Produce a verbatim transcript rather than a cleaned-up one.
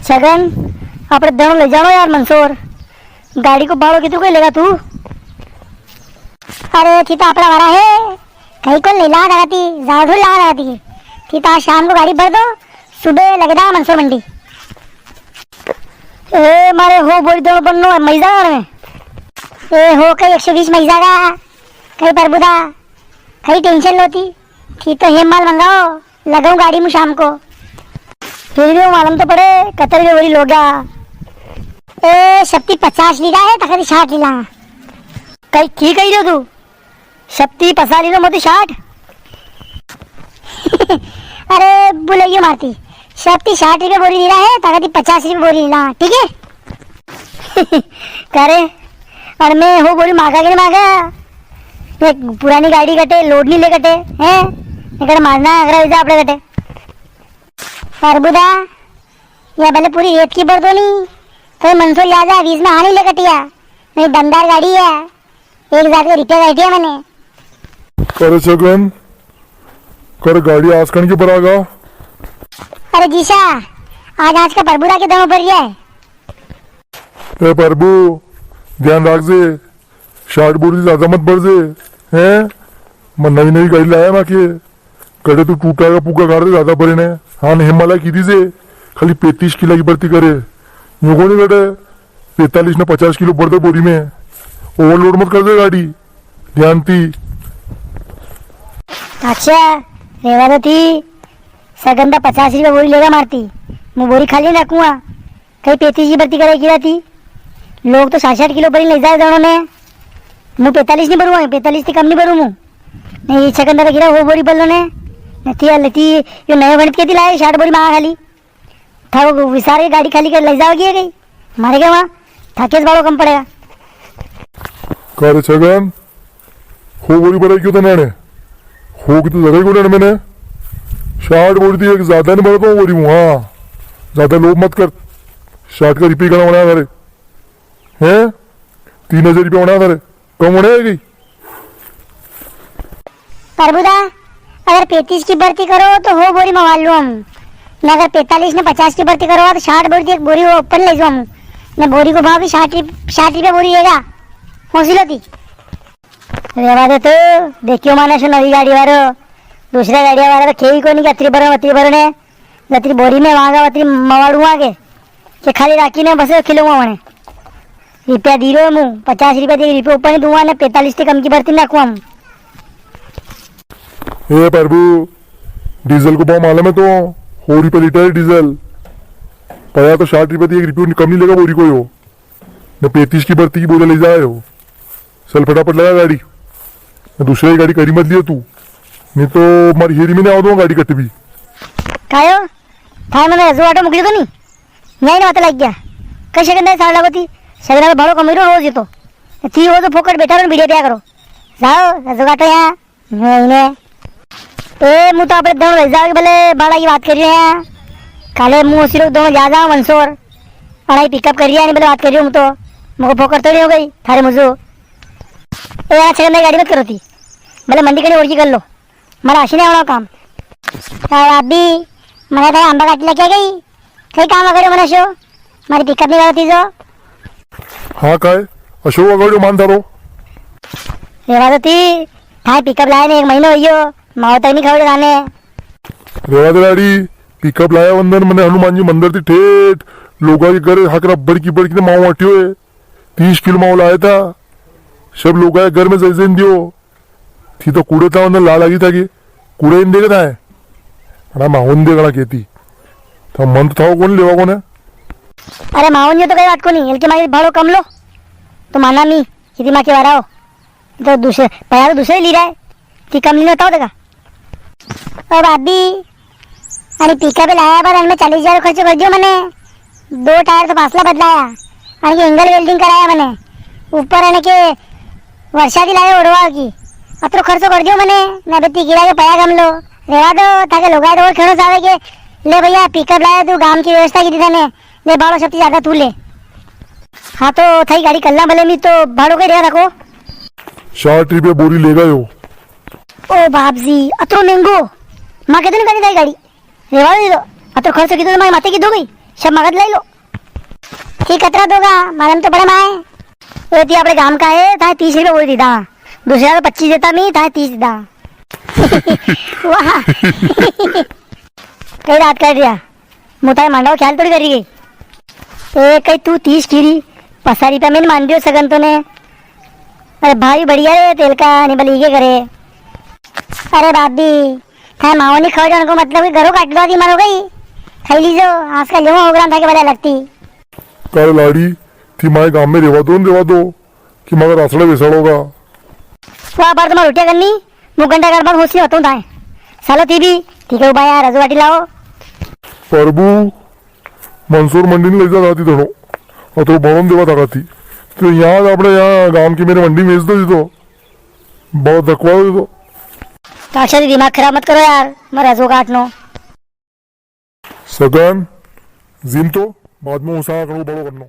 छगन, आपणे दणो ले जाणो यार मंदसौर। गाड़ी को भाड़ो कितरो कोई लेगा तू? अरे, थी तो आपणा वारा है, कई कोनी लेला लगाती, ज्यादा थोड़ी लावा लगाती। थी तो आज शाम को गाड़ी भर दो, सुबह लगे दा मंदसौर मंडी। ए, मारे हो बोरी दणो बननो है, मई जागा में। ए, हो कई एक सौ बीस मई जागा, कई प्रभुदा, कई tension लो थी। थी तो हेम माल मंगाओ, लगाऊं गाड़ी मु शाम को। फिर भी वो मालूम तो पड़े, कतरे में बोरी लोगा। ए, शक्ति पचास लीरा है, तकरी साठ लीरा। कई, की कही रह्यो तू? शक्ति पचास लीरो, मोती साठ? अरे, बुलाइयो मारती। शक्ति साठ रुपये बोरी लीरा है, तकरी पचास रुपये बोरी लीरा, ठीक है? करे, और मैं हो बोरी मांगा के नहीं मांगा? ये पुरानी गाड़ी कटे, लोड नहीं ले कटे, हैं? इकड़ मारना अगर इजा आपड़े कटे। प्रभुदा, या भले पूरी रेत की भर दो नी, तो मंदसौर ले जा, बीच में हानि ले कटिया, नहीं दमदार गाड़ी है, एक हजार का रिपेयर कर दिया मैंने। करे छगन, करे गाड़ी आसकण की भरागा? अरे जीसा, आज, आज का प्रभुदा के दम पर है। ए प्रभु, ध्यान राख जे, साठ बोरी से ज्यादा मत भर जे, हैं? मैं नवी नवी गाड़ी लाया ना के, कड़े तू टूटा का पुग्गा काट दे ज्यादा भरे ने। हाँ, ने हिमालय की दी जे, खाली पैंतीस किलो की भर्ती करे। यूं कोनी कड़े, पैंतालीस ने पचास किलो भर दे बोरी में, overload मत कर दे गाड़ी, ध्यान ती। अच्छा, रेवा तो थी, सगंदा पचास रुपया बोरी लेगा मारती, मु बोरी खाली रखूंगा। कई पैंतीस की भर्ती कराई की रहती। लोग तो साठ साठ किलो भरी ले जाए दोनों ने। मु पैंतालीस नहीं भरूँ, पैंतालीस से कम नहीं भरूँ मु। नहीं, ये छकंदर गिरा हो बोरी बल्लो ने। नहीं यार, लेती, यो नयो गणित के दिलाए, साठ बोरी मांगा खाली। था वो विसार की गाड़ी खाली कर ले जाओगी ये कहीं। मारे क्या वहाँ? था केस भाड़ो कम पड़ेगा। का रे छगन, हो बोरी भराई क्यों था नाने? हो की तो जगह ही कोने मैंने। साठ बोरी थी, एक ज्यादा नहीं भरता हूँ बोरी हूँ, हाँ। ज्यादा लोभ मत कर। साठ का रिपी घणा होना है थारे। हैं? तीन हजार रुपया होना है थारे। कम होना है कि? प्रभुदा, अगर पैंतीस की भर्ती करो तो हो बोरी मंगवा लूँ हम। ने अगर पैंतालीस ने पचास की भर्ती करो तो साठ बोरी थी एक बोरी वो ऊपर ले जाऊँ हम। ने बोरी को भाव भी साठ रुप-, साठ रुपया बोरी रहेगा। हौसलो थी। रेवा दे तो, देखियो माने सो नवी गाड़ी वारो, दूसरा गाड़ी वारा तो खेई कोनी के अतरी भरो, अतरी भरो ने, जतरी बोरी में वांगा, अतरी मवाड़ू आगे, के खाली राखी ने बस खिलूंगा वने। रिपया दी रो मु, पचास रुपया दे, रिपया ऊपर नहीं दूंगा ने, पैंतालीस से कम की भर्ती ना रखूं हम। हे प्रभु, डीजल को भाव मालूम है तो, हो रुपया लीटर है डीजल। पया तो साठ रुपया थी, एक रुपयो कम नहीं लेगा बोरी को यो। ने पैंतीस की भर्ती की बोरिया ले जाए हो। चल फटाफट लगा गाड़ी। ने दूसरी गाड़ी करी मत लियो तू। नहीं तो मारी हेरी में नहीं आवा दूंगा गाड़ी कट भी। कायो? थाए मने रजू आटो मुकली तो नहीं? न्याय ना बात लग गया। कई सेकंड है साल लगो थी। सेकंड में भाड़ो कमी रो रोज ये तो। थी वो तो फोकट बैठा रहो, बीड़िया पिया करो। जाओ, रजू काटो यहाँ। नहीं ने। ए, मु तो आपणे दोनों ले जाओ, भले भाड़ा की बात कर रहे हैं। काले मु सिर्फ दोनों जा जाओ मंदसौर। अड़ाई पिकअप कर रही है, नहीं भले बात कर रही हूँ मु तो। मुझे फोकट तो नहीं हो गई, थारे मुझे। ए, यार, छगन भाई, गाड़ी मत करो थी। भले मंडी कहीं और की कर लो। मारा आशी नहीं होना काम। यार, आप भी, मने तो आंबा काट लेके गई। कई काम वगैरह मने शो, मारी पिकअप नहीं करती जो। हाँ काय, अशोक वगैरह मान थारो। रेवा तो थी, थाई पिकअप लाया ने एक महीनो होइयो, माओ तक नहीं खवड़े गाने। रेवा दे लाड़ी, पिकअप लाया वंदन मने हनुमान जी मंदिर थी ठेठ, लोगा के घर हाकरा बड़की बड़की ने माओ अटियो है। तीस किलो माओ लाया था, सब लोगा के घर में जय जय दियो। थी तो कूड़े था, उन्हें ला लागी था कि कूड़े इन देखता है। अरे मावन देखना कहती। तो मन तो था कौन लेवा कौन है? अरे मावन यो तो कई बात कोनी, इनके मारे भाड़ो कम लो। तो माना नहीं, यदि माँ के वारा हो। तो दूसरे, पया तो दूसरे ली रहा है। थी कम नहीं होता हो देखा। ओ भाभी, अरे पिकअप लाया पर अनमें चालीस हजार खर्च कर दियो मने। दो टायर तो पासला बदलाया, अने के एंगल वेल्डिंग कराया मने। ऊपर अने के वर्षा की लाया ओढ़वा की। अतरो खर्चो कर दियो मने, ना बेटी गिरा के पया कम लो। रेवा दो, ताके लोगा तो और खेणो चावे के, "ले भैया, पिकअप लाया तू, गांव की व्यवस्था की दी थाने, ले भाड़ो सबसे ज्यादा तू ले।" हाँ तो थाई गाड़ी कल्ला भले मी तो भाड़ो कई रेवा रखो। साठ रुपया बोरी लेगा यो। ओ बाप जी, अतरो महंगो। मां कहते नहीं गाड़ी, गाड़ी। रेवा दे दो। अतरो खर्च कीधो तो मारे माथे कीधो गई। सब मगज ले लो। ठीक कतरा दोगा, मालूम तो पड़े माए। ए, ती आपणे गांव का है, थाए तीस रुपया बोल दीदा। दूसरा तो पच्चीस देता मी, थाए तीस दीदा। वाह। कई बात कर दिया। मु थाए मांडा को ख्याल थोड़ी करी गई। ए, कई तू तीस की री, पचास रुपया में मान दियो सगन तो ने। अरे भाई बढ़िया रे, तेल का नहीं बली के करे। अरे भाभी, थाए मावो नहीं खाओ जाने को मतलब कि घरों काट दो, आदि मारो गई। खाई लीजो, आजकल लेवा हो ग्राम था के बढ़िया लगती। कारे लाड़ी, थी माए गांव में रेवा दो न रेवा दो, कि मगर आसड़े बेसाड़ोगा। वो बार तुम्हारा रोटियां करनी, मु घंटा घर बाद होसी होता हूँ थाए। सालो थी भी, ठीक है, उबाया, रजवाटी लाओ। प्रभु, मंदसौर मंडी ने ले जा थाती धड़ो, और तो बड़ों देवा था खाती। तो यहाँ आपणे यहाँ गांव की मेरी मंडी में बेच दो जी तो, बहुत धकवा दो जी तो। काकासा जी, दिमाग खराब मत करो यार, मारे रजो काटनो। सगन, जिम तो बाद में उसा करो, बड़ो करनो।